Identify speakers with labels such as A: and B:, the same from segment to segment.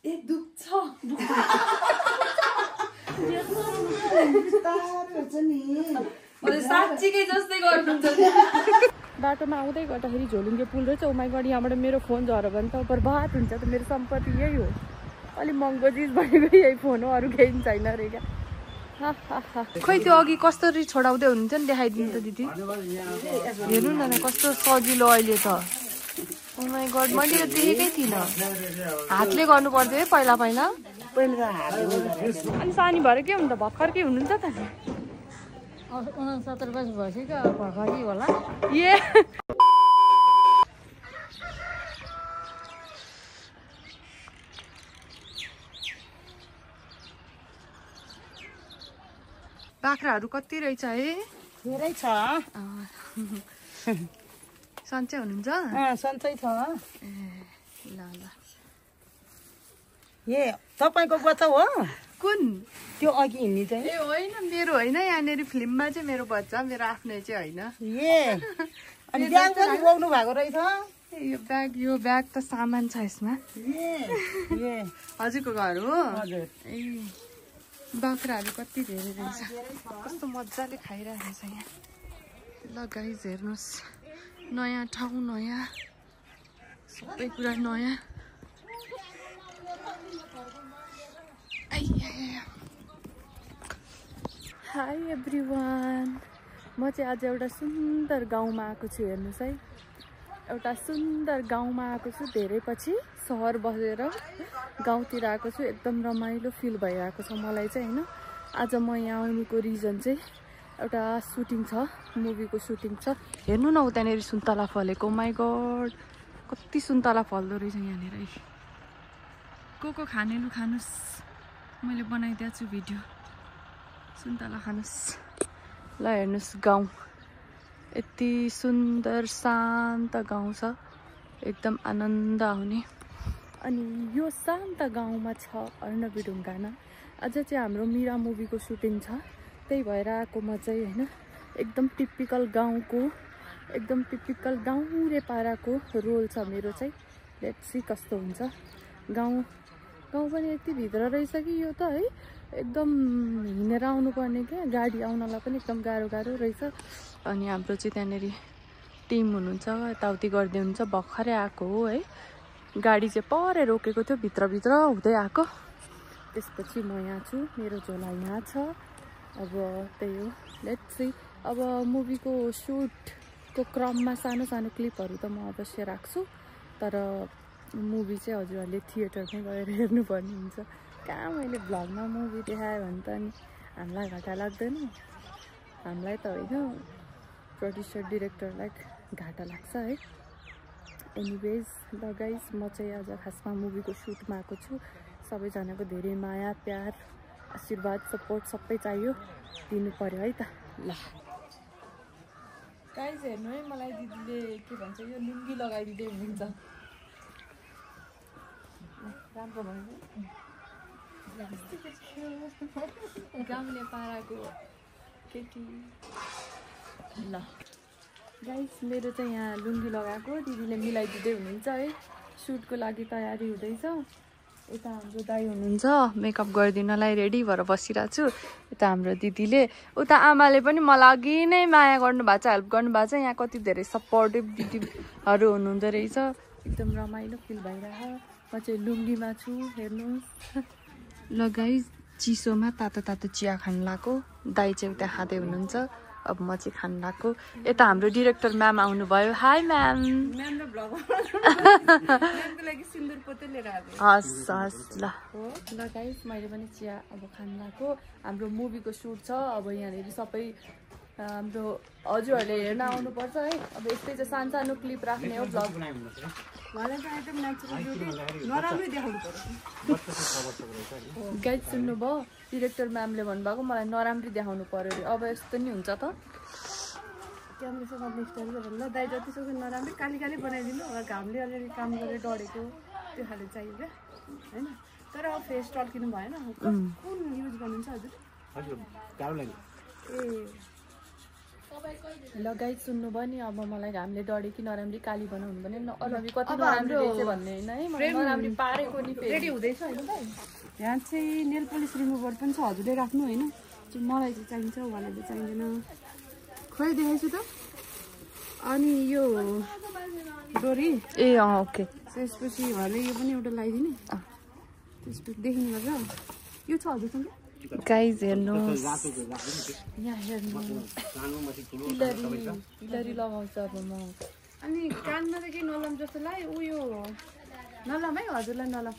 A: ए दुख्छ साँच्चीकै जस्तै गर्नुहुन्छ बाटोमा आउँदै गर्दाखेरि झोलुङ्गे पुल रहेछ उमाइ गढी यहाँबाट मेरो फोन झऱ्यो भने त बर्बाद हुन्छ त मेरो सम्पत्ति यही हो अलि महँगो चिज भनेको यही फोन हो अरू केही छैन अरे क्या खोइ त्यो अघि कसरी छोडाउँदै हुनुहुन्छ नि देखाइदिनु त दिदी हेर्नु न कस्तो सजिलो अहिले त उमाइ गड मैले त देखेकै थिइनँ हातले गर्नु पर्थ्यो है पहिला पहिला अनि सानी भएर के हुन्छ भर्खर के हुनुहुन्छ त
B: 69 वर्ष भइसक्यो भर्खरै होला
A: ए बाख्राहरू कति रहेछ है
B: धेरै छ
A: सन्चै हुनुहुन्छ
B: सन्चै छ
A: ए ल ल
B: ए तपाईको बच्चा हो
A: कुन
B: त्यो अघि हिँड्ने चाहिँ
A: ए होइन मेरो होइन यहाँनिर फिल्ममा चाहिँ मेरो बच्चा मेरो आफ्नै चाहिँ होइन
B: ए अनि ब्याग पनि बोक्नु भएको रहेछ
A: यो ब्याग त सामान छ यसमा
B: ए
A: हजुरको घर हो
B: हजुर
A: ए बाख्राहरू कति धेरै रहेछ कस्तो मजाले खाइरहेको छ यहाँ ल गाइज हेर्नुहोस् नयाँ ठाउँ नयाँ सबै कुरा नयाँ हाई एभ्रिवान म चाहिँ आज एउटा सुन्दर गाउँमा आएको छु हेर्नुहोस् है एउटा सुन्दर गाउँमा आएको छु धेरै पछि सहर बसेर गाउँतिर आएको छु एकदम रमाइलो फिल भइरहेको छ मलाई चाहिँ होइन आज म यहाँ आउनुको रिजन चाहिँ एउटा सुटिङ छ मुभीको सुटिङ छ हेर्नु न उतानिर सुन्तला फलेको माइ गड कति सुन्तला फल्दो रहेछ यहाँनिर को खाने लु खानुस् मैले बनाइदिएको छु भिडियो सुन्तला खानुस् ल हेर्नुहोस् गाउँ यति सुन्दर शान्त गाउँ छ एकदम आनन्द आउने अनि यो शान्त गाउँमा छ अर्णवी ढुङ्गाना अझ चाहिँ हाम्रो मिरा मुभीको सुटिङ छ त्यही भएर आएको म चाहिँ होइन एकदम टिपिकल गाउँको एकदम टिपिकल गाउँरे पाराको रोल छ मेरो चाहिँ लेट्स सी कस्तो हुन्छ गाउँ पनि यति भित्र रहेछ कि यो त है एकदम हिँडेर आउनुपर्ने क्या गाडी आउनलाई पनि एकदम गाह्रो रहेछ अनि हाम्रो चाहिँ त्यहाँनिर टिम हुनुहुन्छ यताउति गर्दै हुन्छ भर्खरै आएको हो है गाडी चाहिँ परे रोकेको थियो भित्रभित्र हुँदै आएको त्यसपछि म यहाँ छु मेरो झोला यहाँ छ अब त्यही हो लेट्स सी अब मुभीको सुटको क्रममा सानो सानो क्लिपहरू त म अवश्य राख्छु तर मुभी चाहिँ हजुरहरूले थिएटरमै गएर हेर्नुपर्ने हुन्छ कहाँ मैले भ्लगमा मुभी देखाएँ भने त अनि हामीलाई घाटा लाग्दैन हामीलाई त होइन प्रड्युसर डिरेक्टरलाई घाटा लाग्छ है एनिवेज ल गाइस म चाहिँ आज खासमा मुभीको सुटमा आएको छु सबैजनाको धेरै माया प्यार आशीर्वाद सपोर्ट सबै चाहियो दिनु पर्यो है त ल गाइस हेर्नु है मलाई दिदीले के भन्छ यो लुङ्गी लगाइदिँदै हुनुहुन्छ राम्रो भयो गाउँले पाराको केटी ल गाइस मेरो चाहिँ यहाँ लुङ्गी लगाएको दिदीले मिलाइदिँदै हुनुहुन्छ है सुटको लागि तयारी हुँदैछ यता हाम्रो दाइ हुनुहुन्छ मेकअप गरिदिनलाई रेडी भएर बसिरहेको छु यता हाम्रो दिदीले उता आमाले पनि मलाई अघि नै माया गर्नुभएको छ हेल्प गर्नुभएको छ यहाँ कति धेरै सपोर्टिभ दिदीहरू हुनुहुँदो रहेछ एकदम रमाइलो फिल भइरहेको म चाहिँ लुङ्गीमा छु हेर्नुहोस् ल गाइस चिसोमा तातो तातो चिया खानु लाग्यो दाइ चाहिँ उता खाँदै हुनुहुन्छ अब म चाहिँ खानु लाग्यो यता हाम्रो डिरेक्टर म्याम आउनुभयो हाई म्याम हस् हस् ल ल गाइस मैले पनि चिया अब खानु लाग्यो हाम्रो मुभीको सुट छ अब यहाँनिर सबै हाम्रो हजुरहरूले हेर्न आउनुपर्छ है अब यस्तै चाहिँ सानो सानो क्लिप राख्ने हो ब्लग गाइड सुन्नुभयो डिरेक्टर म्यामले भन्नुभएको मलाई नराम्री देखाउनु पर्यो अरे अब यस्तो नि हुन्छ त क्यामेरासँग स्टाइल गरेर ल दाइ जतिसक्दो नराम्रै काली काली बनाइदिनु घामले अलिअलि काम गरेर डढेको त्यो खाले चाहियो क्या होइन तर अब फेस टल्किनु भएन कुन युज गर्नुहुन्छ हजुर ए ल गाइस सुन्नु भयो नि अब मलाई घामले डढे कि नराम्री काली बनाउनु भने नराम्री कति नराम्री देख्छ भन्ने हैन है मलाई नराम्री पारेको नि
C: रेडी हुँदैछ हैन भाइ यहाँ चाहिँ नेल पलिस रिमुभर पनि छ हजुरले राख्नु हैन मलाई चाहिँ चाहिन्छ उहाँलाई चाहिँदैन खोइ देखाइछु त अनि यो डोरी
A: ए ओके
C: त्यसपछि उहाँले यो पनि एउटा लगाइदिने त्यसपछि देखिनु पर्छ यो छ हजुरसँग
A: गाइस हेर्नुहोस् यहाँ हेर्नुहोस् पिलरी लगाउँछ अब म
C: अनि कानमा त के नलम जस्तो लाग्यो उयो नलम है हजुरलाई नलम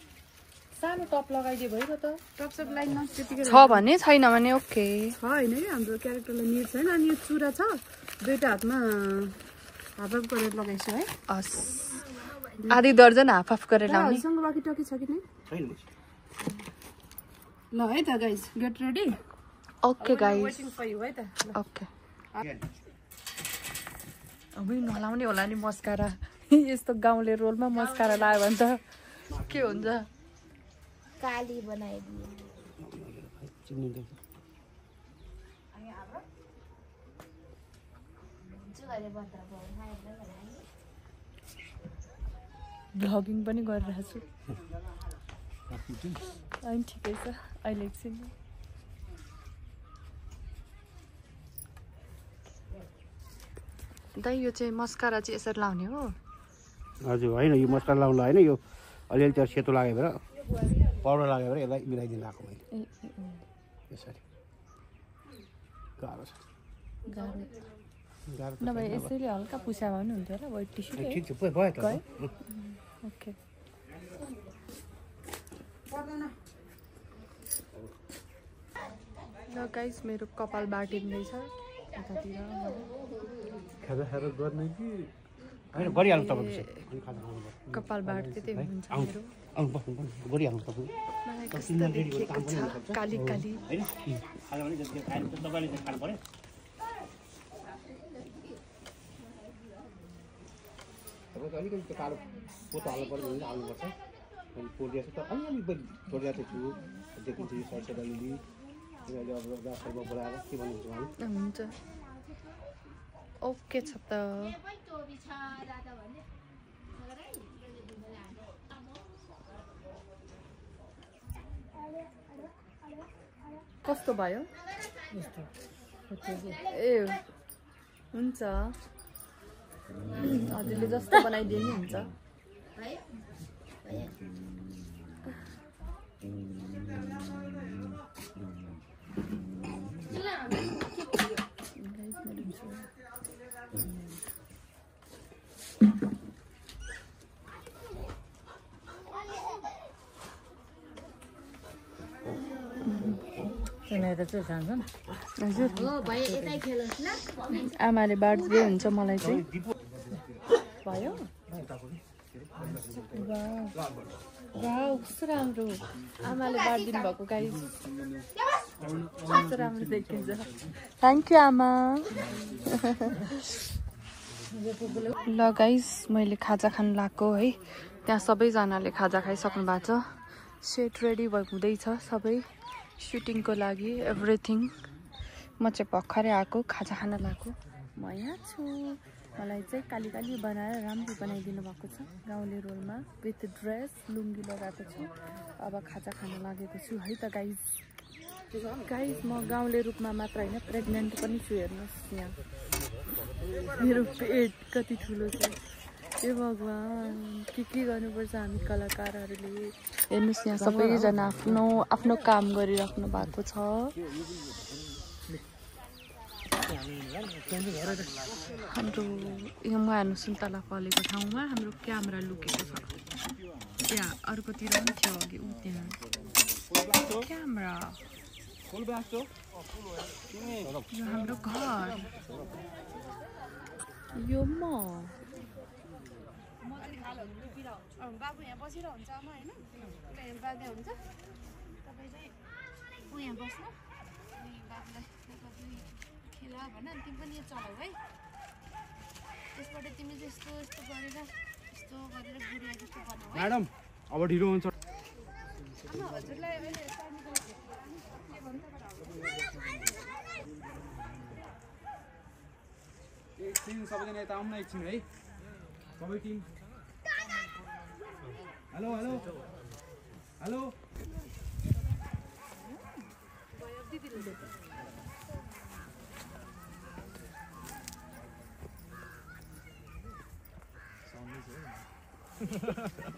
A: सानो टप लगाइदियो भयो त
C: टप सप लाइनमा त्यतिकै
A: छ भने छैन भने ओके
C: छ होइन कि हाम्रो क्यारेक्टरलाई निड छैन अनि यो चुरा छ दुईटा हातमा हाफ हाफ गरेर लगाइछु है
A: हस् आधी दर्जन हाफ हाफ गरेर लाउने
C: हजुरसँग वाकिटकी छ कि नै ल है त guys get ready
A: okay guys
C: waiting for you है त
A: ओके अब नलाउने होला नि मस्कारा यस्तो गाउँले रोलमा मस्कारा लायो भने त के हुन्छ
D: काली बनाइदिए
A: भ्लगिङ पनि गरिरहेको छु अनि ठिकै छ अहिले एकछिन दाइ यो चाहिँ मस्कारा चाहिँ यसरी लाउने हो
E: हजुर होइन यो मस्कारा लाउनु होइन यो अलिअलि त्यो सेतो लाग्यो भने पाउडर लाग्यो भने यसलाई मिलाइदिनु आएको मैले यसरी गाह्रो छ गाह्रो
A: नभए यसैले हल्का पुछा भए पनि हुन्थ्यो होला वाइट टिस्यु
E: ठिक छ भयो त
A: ओके ल गाइस मेरो कपाल बाटिँदैछ यतातिर
E: खाजा खाजा गर्ने कि होइन गरिहाल्नु तपाईँको अनि खाजा खानु
A: कपाल बाट्दै त्यही हुन्छ मेरो
E: आउनु बस्नु गरिहाल्नु तपाईँ
A: मलाई कस्तो देखिएको छ काली काली
E: होइन खाजा भने जति खानु तपाईँले चाहिँ खानु पऱ्यो तपाईँको अलिकति त्यो कालो पोतो हाल्नु पर्यो भने हाल्नुपर्छ अनि पोलिया चाहिँ त अलिअलि छोडिदिएको छु देखिन्छ यो साइड साइड अलिअलि अहिले अब दासहरूमा बोलाएर के भन्नुहुन्छ उहाँले
A: हुन्छ ओके छ त कस्तो भयो ए हुन्छ हजुरले जस्तो बनाइदिए नि हुन्छ हजुर आमाले बाँड्दै हुन्छ मलाई चाहिँ भयो कस्तो राम्रो आमाले बाँडिदिनु भएको गाई कस्तो राम्रो देखिन्छ थ्याङ्क यू आमा ल गाइस मैले खाजा खानु लाग्यो है त्यहाँ सबैजनाले खाजा खाइसक्नु भएको छ सेट रेडी हुँदैछ सबै सुटिङको लागि एभ्रिथिङ म चाहिँ भर्खरै आएको खाजा खान लाग्यो म यहाँ छु मलाई चाहिँ काली काली बनाएर राम्रो बनाइदिनु भएको छ गाउँले रोलमा विथ ड्रेस लुङ्गी लगाएको छु अब खाजा खान लागेको छु है त गाइज म गाउँले रूपमा मात्र होइन प्रेग्नेन्ट पनि छु हेर्नुहोस् यहाँ मेरो पेट कति ठुलो छ ए भगवान् के गर्नुपर्छ हामी कलाकारहरूले हेर्नुहोस् यहाँ सबैजना आफ्नो काम गरिराख्नु भएको छ हाम्रो यहाँ म हेर्नुहोस् सुन्तला फलेको ठाउँमा हाम्रो क्यामेरा लुकेको छ त्यहाँ अर्कोतिर पनि थियो अघि ऊ त्यहाँ क्यामेरा यो हाम्रो घर यो म
C: बाबु यहाँ बसेर हुन्छ आमा होइन उसले बाँध्दै हुन्छ तपाईँ चाहिँ ऊ यहाँ बस्नु अनि बाबुलाई खेला भन अनि तिमी पनि यो चलाऊ है त्यसबाट तिमी चाहिँ यस्तो गरेर गुडिया जस्तो बनाऊ है
E: म्याडम अब ढिलो हुन्छ
C: हजुरलाई अहिले के भन्छ
E: एकछिन सबैजना यता आउनु न एकछिन है सबै टिम हेलो हेलो हेलो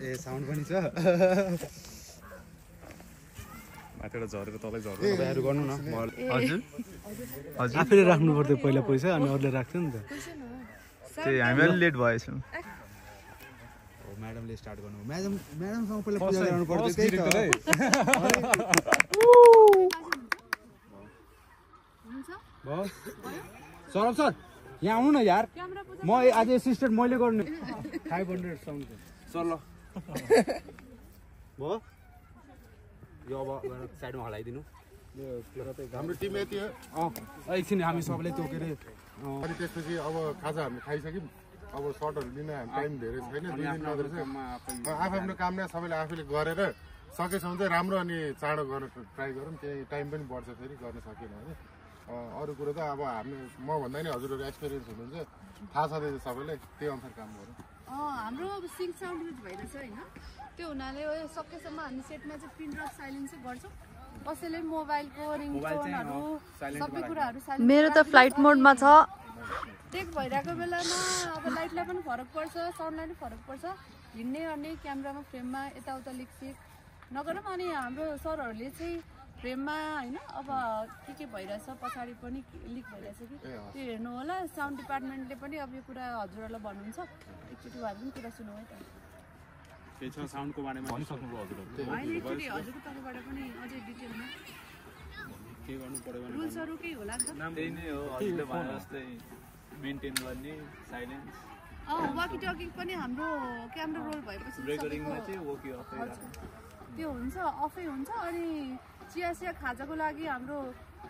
E: ए साउन्ड पनि छ
F: माथिबाट झरेर तलै झर्नु
E: तपाईँहरू गर्नु न
F: हजुर
G: आफैले राख्नु पर्थ्यो पहिला पैसा अनि अरूले राख्थ्यो नि त
F: त्यही हामी अलि लेट भएछौँ
E: म्याडमले स्टार्ट गर्नु म्याडमसँग पहिला पूजा गराउनु पर्थ्यो त्यही त भयो सौरभ सर यहाँ आउनु न यार म आज एसिस्टेन्ट मैले गर्नु 500 साउन्ड सर ल भयो यो अब साइडमा हलाइदिनु
H: हाम्रो टिम यति हो
E: एकछिन हामी सबैले त्यो के अरे
H: अनि त्यसपछि अब खाजा हामी खाइसक्यौँ अब सर्टहरू लिन हामी टाइम धेरै छैन 2 दिन मात्र छ आफ्नो काम नै सबैले आफैले गरेर सकेसम्म चाहिँ राम्रो अनि चाँडो गर्न ट्राई गरौँ त्यही टाइम पनि बढ्छ फेरि गर्न सकेन भने अरू कुरो त अब हामी म भन्दा नि हजुरहरू एक्सपिरियन्स हुनुहुन्छ थाहा छँदैछ सबैलाई त्यही अनुसार काम गरौँ
C: हाम्रो अब सिङ्क साउन्ड युज भइरहेछ होइन त्यो हुनाले सकेसम्म हामी सेटमा चाहिँ पिन ड्रप साइलेन्स चाहिँ गर्छौँ कसैले मोबाइलको रिङटोनहरू सबै कुराहरू साइलेन्स
A: मेरो त फ्लाइट मोडमा छ
C: टेक भइरहेको बेलामा अब लाइटलाई पनि फरक पर्छ साउन्डलाई पनि फरक पर्छ हिँड्ने अनि क्यामेरामा फ्रेममा यताउता लिकसिक नगरौँ अनि हाम्रो सरहरूले चाहिँ फ्रेममा होइन अब के भइरहेछ पछाडि पनि लिक भइरहेछ कि त्यो हेर्नु होला साउन्ड डिपार्टमेन्टले पनि अब यो कुरा हजुरहरूलाई भन्नुहुन्छ एकचोटि उहाँहरू पनि कुरा सुन्नु है त
F: त्यही छ साउन्डको बारेमा भनिसक्नुभयो हजुरहरूले
C: होइन एकचोटि हजुरको तर्फबाट पनि अझै डिटेलमा
F: के गर्नु पर्यो भने
C: रुल्सहरू केही होला नि त
I: त्यही नै हो हजुरले भने जस्तै मेन्टेन गर्ने साइलेन्स
C: वाकी टकिङ पनि हाम्रो क्यामेरा रोल भएपछि
I: रेकर्डिङमा चाहिँ वोकी अफै
C: त्यो हुन्छ अफै हुन्छ अनि चिया खाजाको लागि हाम्रो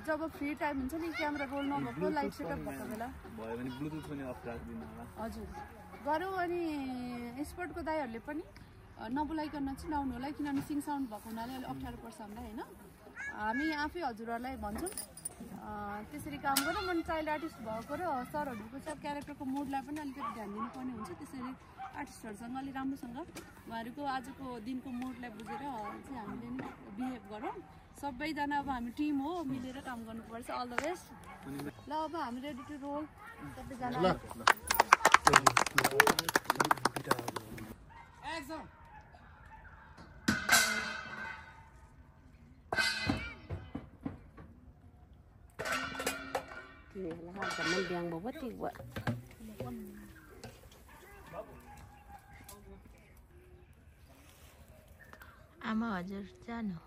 C: जब फ्री टाइम हुन्छ नि क्यामेरा रोल नभएको लाइट सेटअप भएको बेला
I: भयो भने ब्लुटुथ पनि अफ राख्दिनु होला
C: हजुर गरौँ अनि स्पोर्टको दाइहरूले पनि नबोलाइकन चाहिँ नआउनु होला किनभने सिङ साउन्ड भएको हुनाले अलिक अप्ठ्यारो पर्छ हामीलाई होइन हामी आफै हजुरहरूलाई भन्छौँ त्यसरी काम गरौँ अनि चाइल्ड आर्टिस्ट भएको र सरहरूको चाहिँ क्यारेक्टरको मुडलाई पनि अलिकति ध्यान दिनुपर्ने हुन्छ त्यसरी आर्टिस्टहरूसँग अलिक राम्रोसँग उहाँहरूको आजको दिनको मुडलाई बुझेर चाहिँ हामीले नि बिहेभ गरौँ सबैजना अब हामी टिम हो मिलेर काम गर्नुपर्छ अल द बेस्ट ल अब हामी रेडी टु रोल सबैजना
D: आमा हजुर जानु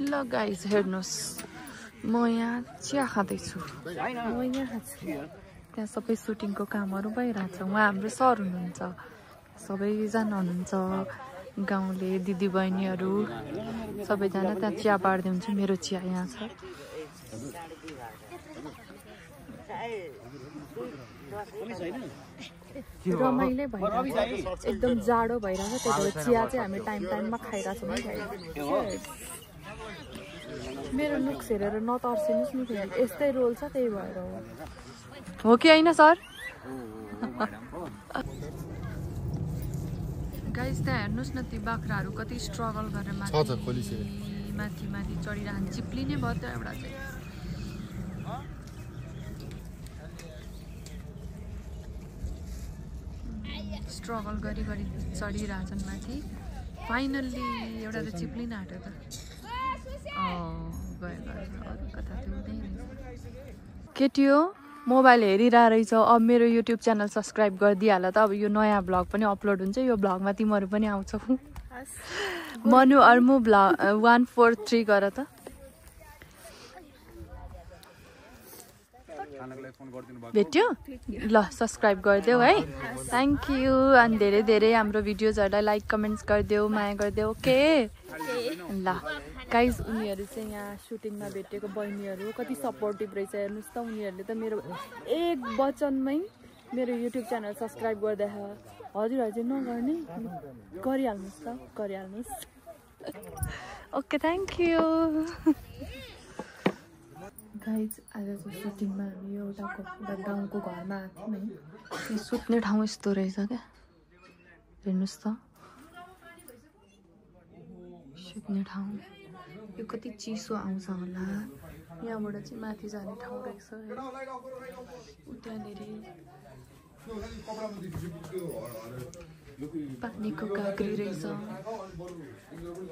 A: ल गाइज हेर्नुहोस् म यहाँ चिया खाँदैछु म यहाँ छु त्यहाँ सबै सुटिङको कामहरू भइरहेछ उहाँ हाम्रो सर हुनुहुन्छ सबैजना हुनुहुन्छ गाउँले दिदीबहिनीहरू सबैजना त्यहाँ चिया बाँड्दै हुन्छ मेरो चिया यहाँ छ रमाइलो भइरहेछ एकदम जाडो भइरहेछ त्यही भएर चिया चाहिँ हामी टाइममा खाइरहेछौँ है मेरो लुक्स हेरेर नतर्सिनुहोस् नि फेरि यस्तै रोल छ त्यही भएर हो कि होइन सर गाइस त्यहाँ हेर्नुहोस् न ती बाख्राहरू कति स्ट्रगल गरेर माथि माथि चढिरहन्छ चिप्लिने भयो त्यो एउटा चाहिँ स्ट्रगल गरी चढिरहेछन् माथि फाइनल्ली एउटा त चिप्लिन आँट्यो त अरू कता थियो केटी हो मोबाइल हेरिरहेको रहेछ अब मेरो युट्युब च्यानल सब्सक्राइब गरिदिइहाल त अब यो नयाँ भ्लग पनि अपलोड हुन्छ यो भ्लगमा तिमीहरू पनि आउँछौ मनु अर्मु भ्लग 143 गर त भेट्यो ल सब्सक्राइब गरिदेऊ है थ्याङ्क यू अनि धेरै धेरै हाम्रो भिडियोजहरूलाई लाइक कमेन्ट्स गरिदेऊ माया गरिदेऊ ओके ल गाइज उनीहरू चाहिँ यहाँ सुटिङमा भेटेको बहिनीहरू कति सपोर्टिभ रहेछ हेर्नुहोस् त उनीहरूले त मेरो एक वचनमै मेरो युट्युब च्यानल सब्सक्राइब गर्दा हजुर हजुर नगर्ने गरिहाल्नुहोस् त गरिहाल्नुहोस् ओके थ्याङ्क यू गाइज आज चाहिँ सुटिङमा हामी एउटा गाउँको घरमा आएको थियौँ है सुत्ने ठाउँ यस्तो रहेछ क्या हेर्नुहोस् त सुत्ने ठाउँ यो कति चिसो आउँछ होला यहाँबाट चाहिँ माथि जाने ठाउँ रहेछ उतानेरि पानीको काँक्री रहेछ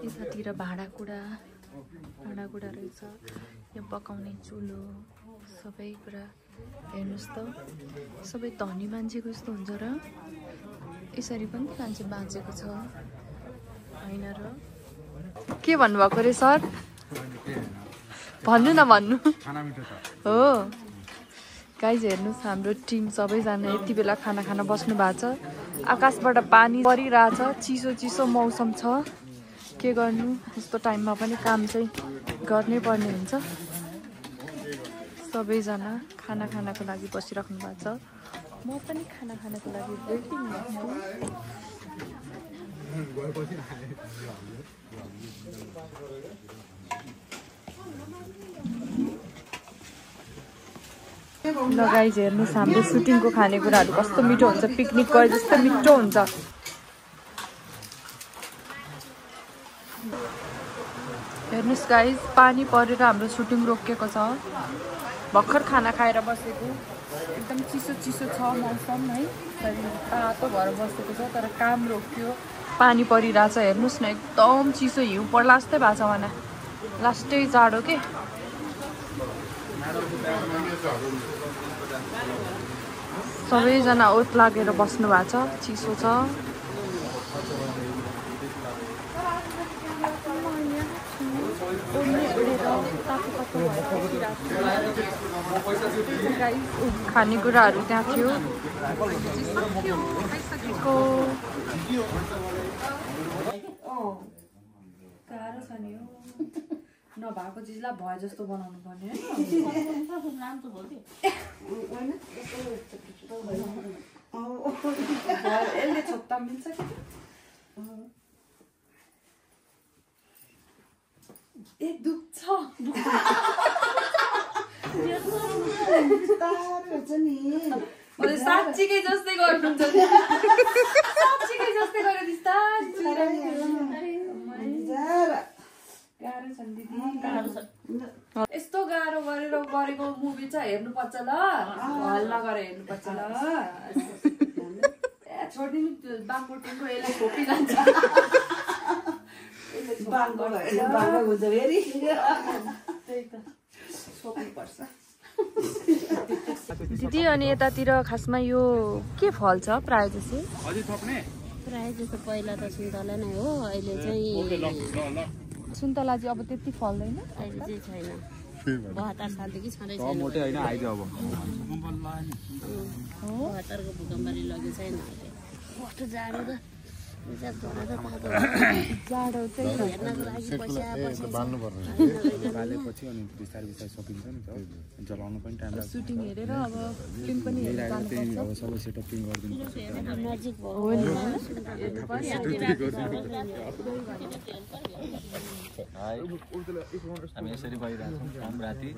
A: यतातिर भाँडाकुँडा रहेछ यहाँ पकाउने चुलो सबै कुरा हेर्नुहोस् त सबै धनी मान्छेको जस्तो हुन्छ र यसरी पनि मान्छे बाँचेको छ होइन र के भन्नुभएको रे सर भन्नु न भन्नु हो गाइज हेर्नुहोस् हाम्रो टिम सबैजना यति बेला खाना खान बस्नु भएको छ आकाशबाट पानी परिरहेछ चिसो चिसो मौसम छ के गर्नु यस्तो टाइममा पनि काम चाहिँ गर्नै पर्ने हुन्छ सबैजना खाना खानको लागि बसिराख्नु भएको छ म पनि खाना खानको लागि वेटिङ गर्छु ल गाइज हेर्नुहोस् हाम्रो सुटिङको खानेकुराहरू कस्तो मिठो हुन्छ पिकनिक गरे जस्तो मिठो हुन्छ हेर्नुहोस् गाइज पानी परेर हाम्रो सुटिङ रोकिएको छ भर्खर खाना खाएर बसेको एकदम चिसो चिसो छ मौसम है तातो भएर बसेको छ तर काम रोक्यो पानी परिरहेछ हेर्नुहोस् न एकदम चिसो हिउँ पर्ला जस्तै भएको छ भने लास्टै जाडो के सबैजना ओत लागेर बस्नु भएको छ चिसो छ खानेकुराहरू त्यहाँ थियो गाह्रो छ नि हो नभएको चिजलाई भए जस्तो बनाउनु पर्ने यसले छोप्दा मिल्छ कि ए दुख्छ साँच्चीकै जस्तै गर्नुहुन्छ साँच्चीकै जस्तै गरेर यस्तो गाह्रो गरेर गरेको मुभी चाहिँ हेर्नुपर्छ ल हल्ला गरेर हेर्नुपर्छ ल ए छोडिदिनु बाङबोटिङको यसलाई छोपिजान्छ दिदी अनि यतातिर खासमा यो के फल छ प्राय जसो
J: प्राय जस्तो पहिला त सुन्तला नै हो अहिले चाहिँ
A: सुन्तला चाहिँ अब त्यति फल्दैन
J: अहिले चाहिँ छैन 72 सालदेखि छँदै छैन
F: मोटे हैन आइज अब
J: 72 को भूकम्पले लग्यो छैन कस्तो जाडो त
A: जाडो चाहिँ
J: हेर्नको लागि पैसा
H: बाल्नु पर्छ
E: बालेपछि अनि बिस्तारै बिस्तारै सकिन्छ नि त जलाउनु पनि टाइम लाग्छ
A: सुटिङ हेरेर अब फिल्म पनि हेरेर जानुपर्छ
E: अब सबै सेटअपिङ गरिदिनु पर्छ
J: नजिक भयो
I: हामी यसरी गइरहेछौँ काम राति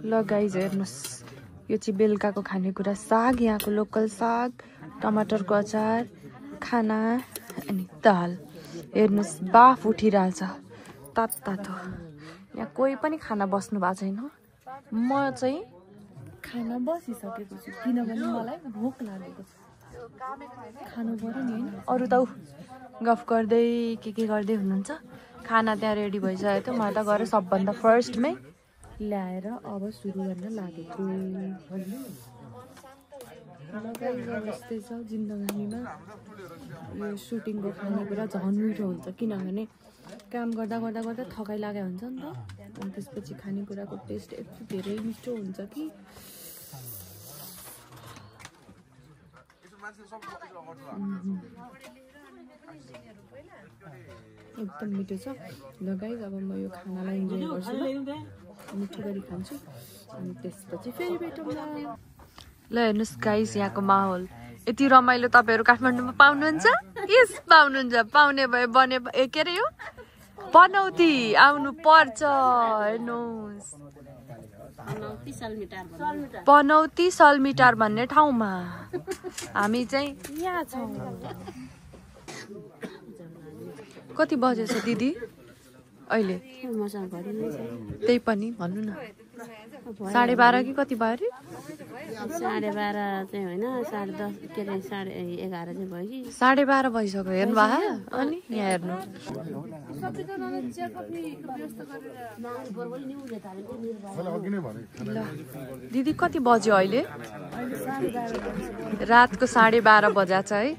A: ल गाइज हेर्नुहोस् यो चाहिँ बेलुकाको खानेकुरा साग यहाँको लोकल साग टमाटरको अचार खाना अनि दाल हेर्नुहोस् बाफ उठिरहेछ तातो यहाँ कोही पनि खाना बस्नु भएको छैन म चाहिँ खाना बसिसकेको छु किनभने मलाई भोक लागेको छ खानु पर्यो नि होइन अरू त गफ गर्दै के गर्दै हुनुहुन्छ खाना त्यहाँ रेडी भइसकेको थियो म त गएर सबभन्दा फर्स्टमै ल्याएर अब सुरु गर्न लागेको यस्तै छ जिन्दगानीमा यो सुटिङको खानेकुरा झन् मिठो हुन्छ किनभने काम गर्दा गर्दा गर्दा थकाइ लागेको हुन्छ नि त अनि त्यसपछि खानेकुराको टेस्ट यति धेरै मिठो हुन्छ कि एकदम मिठो छ। ल गाइस अब म यो खानालाई इन्जोय गर्छु मिठो गरी खान्छु अनि त्यसपछि फेरि भेटौँला। ल हेर्नुहोस् गाइस यहाँको माहौल यति रमाइलो तपाईहरु काठमाडौँमा पाउनुहुन्छ? यस पाउनुहुन्छ। पाउने भए बने के रे यो बनौती आउनु पर्छ। हेर्नुहोस् बनौती सलमिटार भन्ने ठाउँमा हामी चाहिँ यहाँ छौँ। कति बजेछ दिदी अहिले? त्यही पनि भन्नु न 12:30 कि कति भयो अरे?
J: 12:30 चाहिँ होइन 10:30 के अरे 11:30 चाहिँ भयो कि
A: 12:30 भइसक्यो। हेर्नु भयो अनि यहाँ हेर्नु ल दिदी कति बज्यो अहिले? रातको 12:30 बजा छ है।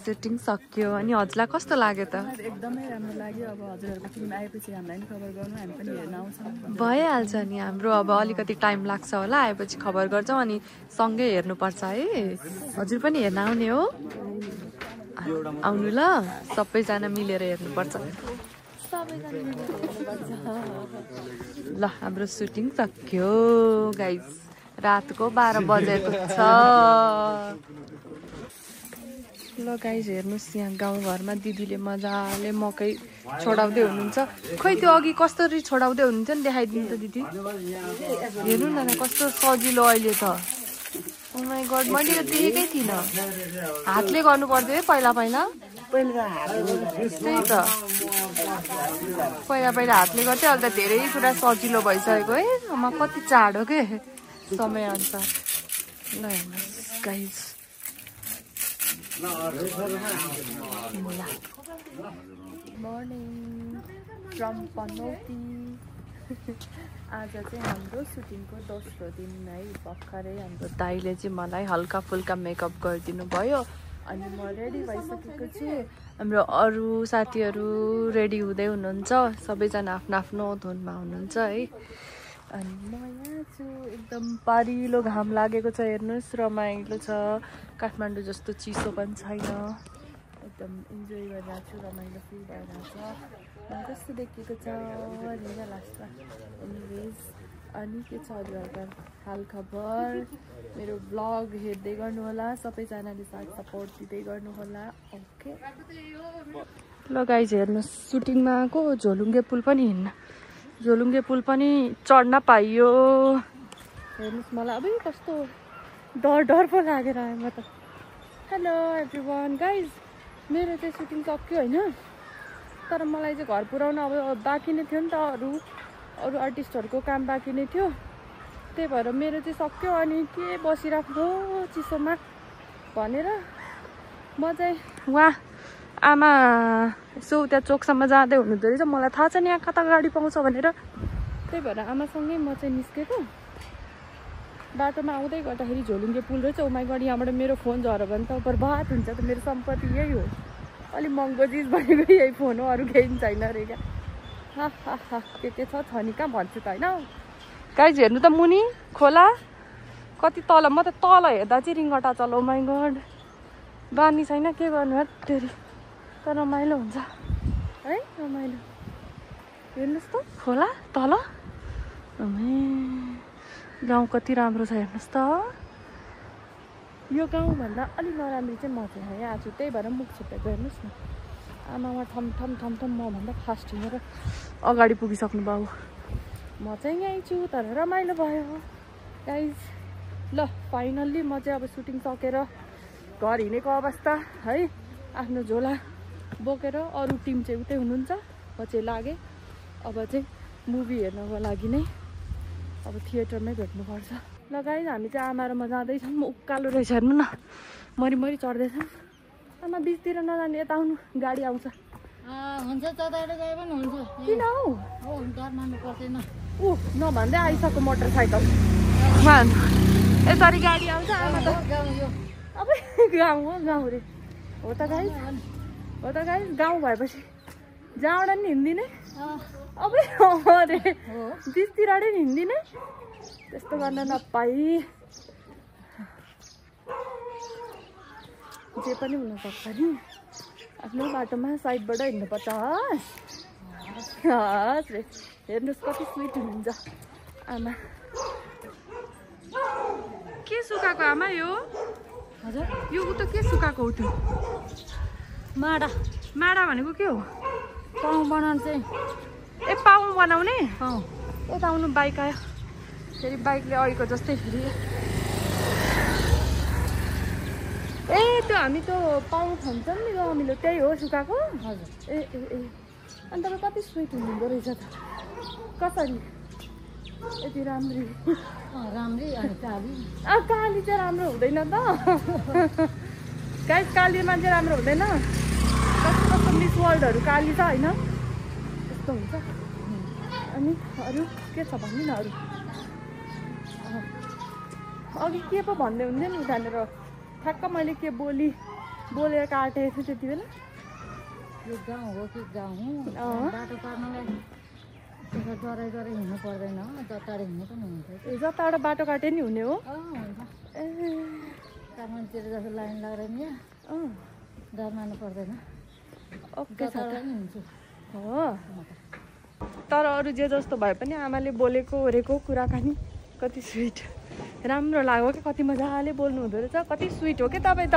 A: सुटिङ सक्यो अनि हजुरलाई कस्तो लाग्यो त?
K: एकदमै राम्रो लाग्यो। अब हजुरहरूको फिल्म आएपछि हामीलाई नि खबर गर्नु हामी पनि हेर्न आउँछौँ।
A: भइहाल्छ नि हाम्रो अब अलिकति टाइम लाग्छ होला आएपछि खबर गर्छौँ अनि सँगै हेर्नुपर्छ है। हजुर पनि हेर्न आउने हो? आउनु ल सबैजना मिलेर हेर्नुपर्छ। ल हाम्रो सुटिङ सक्यो गाइस। रातको 12 बजेको छ। ल गाइस हेर्नुहोस् यहाँ गाउँघरमा दिदीले मजाले मकै छोडाउँदै हुनुहुन्छ। खोइ त्यो अघि कसरी छोडाउँदै हुनुहुन्छ नि देखाइदिनु त दिदी। हेर्नु न कस्तो सजिलो अहिले त। ओ माय गॉड मैले त देखेकै थिइनँ। हातले गर्नु पर्थ्यो है पहिला पहिला। त्यही त पहिला पहिला हातले गर्थ्यो अहिले त धेरै कुरा सजिलो भइसकेको है। म कति चाँडो के समय अनुसार। ल हेर्नुहोस् गाइस मर्निङ फ्रम पनौती। आज चाहिँ हाम्रो सुटिङको दोस्रो दिन है। भर्खरै हाम्रो दाइले चाहिँ मलाई हल्का फुल्का मेकअप गरिदिनु भयो अनि म रेडी भइसकेको छु। हाम्रो अरू साथीहरू रेडी हुँदै हुनुहुन्छ। सबैजना आफ्नो आफ्नो धुनमा हुनुहुन्छ है। अनि म यहाँ छु। एकदम पारिलो घाम लागेको छ। हेर्नुहोस् रमाइलो छ। काठमाडौँ जस्तो चिसो पनि छैन। एकदम इन्जोय गरिरहेको छु। रमाइलो फिल भइरहेको छ। कस्तो देखिएको छ हेर लास्टमा। एनिवेज अनि के छ हजुरहरूको हालखबर? मेरो ब्लग हेर्दै गर्नु होला। सबैजनाले साथ सपोर्ट दिँदै गर्नु होला। ओके ल गाइज हेर्नुहोस् सुटिङमा आएको झोलुङ्गे पुल पनि हिँड्न। झोलुङ्गे पुल पनि चढ्न पाइयो। हेर्नुहोस् मलाई अब कस्तो डर पो लागेर आयो म त। हेलो एभ्रिवान गाइज मेरो चाहिँ सुटिङ सक्यो होइन। तर मलाई चाहिँ घर पुऱ्याउन अब बाँकी नै थियो नि त। अरू आर्टिस्टहरूको काम बाँकी नै थियो। त्यही भएर मेरो चाहिँ सक्यो। अनि के बसिराख्नु चिसोमा भनेर म चाहिँ वहाँ आमा यसो त्यहाँ चोकसम्म जाँदै हुनुहुँदो रहेछ। मलाई थाहा छ नि यहाँ कता गाडी पाउँछ भनेर। त्यही भएर आमासँगै म चाहिँ निस्केको। बाटोमा आउँदै गर्दाखेरि झोलुङ्गे पुल रहेछ। ओ माई गड यहाँबाट मेरो फोन झऱ्यो भने त बर्बाद हुन्छ त। मेरो सम्पत्ति यही हो। अलिक महँगो चिज भनेको यही फोन हो। अरू केही पनि छैन अरे क्या। हा हा हा के छ नि कहाँ भन्छु त होइन। गाइज हेर्नु त मुनि खोला कति तल। म त तल हेर्दा चाहिँ रिङ्गटा चल। ओ माई गड बानी छैन के गर्नु हेरी। तर रमाइलो हुन्छ है। रमाइलो हेर्नुहोस् त खोला तल। गाउँ कति राम्रो छ हेर्नुहोस् त। यो गाउँभन्दा अलिक नराम्रो चाहिँ म चाहिँ यहाँ छु। त्यही भएर मुख छुट्याएको हेर्नुहोस् न। आमामा ठम मभन्दा फास्ट हिँडेर अगाडि पुगिसक्नु भयो। म चाहिँ यहीँ छु तर रमाइलो भयो गाइज। ल फाइनल्ली म चाहिँ अब सुटिङ सकेर घर हिँडेको अवस्था है। आफ्नो झोला बोकेर अरू टिम चाहिँ उतै हुनुहुन्छ। म चाहिँ लागेँ अब चाहिँ मुभी हेर्नको लागि नै अब थिएटरमै भेट्नुपर्छ। ल गाइज हामी चाहिँ आमा र म जाँदैछौँ। म उकालो रहेछ हेर्नु न। मरी चढ्दैछौँ। आमा बिचतिर नजाने यता आउनु गाडी आउँछ।
J: हुन्छ तताएर गए पनि हुन्छ।
A: किन हौ
J: डर मान्नु पर्दैन।
A: नभन्दै आइसक्यो मोटरसाइकल। यसरी गाडी आउँछ आमा त। अब गाउँ हो गाउँ रे हो त गाइज। गाउँ भएपछि जहाँबाट नि हिँड्दिने। अब अरे बिचतिर नि हिँड्दिने। त्यस्तो गर्न नपाई जे पनि हुनसक्छ नि। आफ्नो बाटोमा साइडबाट हिँड्नुपर्छ हस् रे हेर्नुहोस् कति स्विट हुनुहुन्छ आमा के सुकाएको आमा यो
K: हजुर
A: यो उ त के सुकाएको हो त्यो
K: माडा
A: माडा भनेको के हो
K: पाउ बनाउनु चाहिँ
A: ए पाउ बनाउने
K: पाउ
A: यता आउनु बाइक आयो फेरि बाइकले अघिको जस्तै फेरि ए त्यो हामी त्यो पाउ खान्छौँ नि रमिलो त्यही हो सुकाएको
K: हजुर
A: ए ए ए अन्त कति स्विट हुँदो रहेछ त कसरी यति राम्री
K: राम्रै अनि काली
A: काली चाहिँ राम्रो हुँदैन त गाइस कालीमा चाहिँ राम्रो हुँदैन कस्तो कस्तो मिस वर्ल्डहरू काली छ होइन त्यस्तो हुन्छ अनि अरू के छ भन्नु न अरू अघि के पो भन्दै हुन्थ्यो नि उठानेर ठ्याक्क मैले के बोलेर काटेको थिएँ त्यति बेला
K: यो गाउँ हो कि गाउँ बाटो काट्नलाई डराइ हिँड्नु पर्दैन जताडै हिँड्नु पनि हुन्छ
A: ए जताबाट बाटो काटे नि हुने हो
K: हुन्छ
A: ए
K: काठमाडौँतिर जस्तो लाइन लगाएर नि डर मान्नु पर्दैन
A: ओके छ
K: नि हुन्छु
A: हो तर अरू जे जस्तो भए पनि आमाले बोलेको ओरेको कुराकानी कति स्विट राम्रो लाग्यो क्या कति मजाले बोल्नु हुँदो रहेछ कति स्विट हो क्या तपाईँ त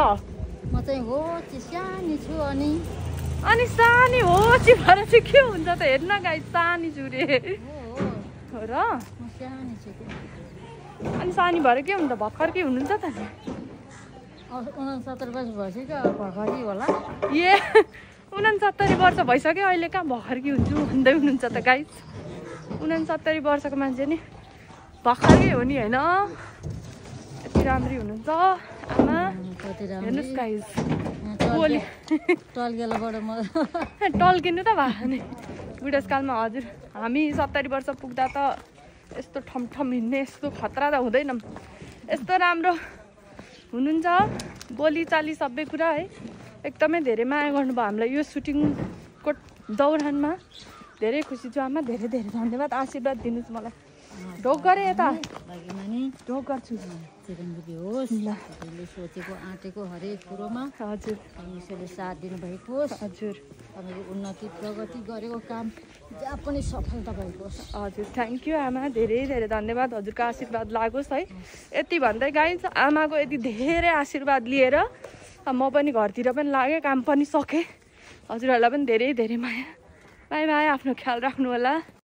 K: म चाहिँ हो सानी छु अनि
A: सानी हो भएर चाहिँ के हुन्छ त हेर्न गाई सानी छु रे हो र
K: म सानी छु
A: अनि सानी भएर के हुन्छ भर्खर के हुनुहुन्छ त
K: 69 वर्ष भइसक्यो भर्खरी होला
A: ए 69 वर्ष भइसक्यो अहिले कहाँ भर्खर्की हुन्छु भन्दै हुनुहुन्छ त गाई 69 वर्षको मान्छे नि भर्खरै हो नि होइन यति राम्री हुनुहुन्छ आमा हेर्नुहोस् गाइस बोली
K: टल्केलाबाट म
A: टल्किनु त भयो नि बुढेसकालमा हजुर हामी 70 वर्ष पुग्दा त यस्तो ठमठम हिँड्ने यस्तो खतरा त हुँदैन यस्तो राम्रो हुनुहुन्छ बोलीचाली सबै कुरा है एकदमै धेरै माया गर्नुभयो हामीलाई यो सुटिङको दौरानमा धेरै खुसी छु आमा धेरै धेरै धन्यवाद आशीर्वाद दिनुहोस् मलाई ढोक गरेँ यता ढोक गर्छु
K: चिरञ्जीवी होस् तपाईँले सोचेको आँटेको हरेक कुरोमा
A: हजुर
K: परमेश्वरले साथ दिनुभएको होस्
A: हजुर
K: तपाईँको उन्नति प्रगति गरेको काम जहाँ पनि सफलता भएको होस्
A: हजुर थ्याङ्क यू आमा धेरै धेरै धन्यवाद हजुरको आशीर्वाद लागोस् है यति भन्दै गाइस आमाको यति धेरै आशीर्वाद लिएर म पनि घरतिर पनि लागेँ काम पनि सकेँ हजुरहरूलाई पनि धेरै धेरै माया बाई बाई आफ्नो ख्याल राख्नु होला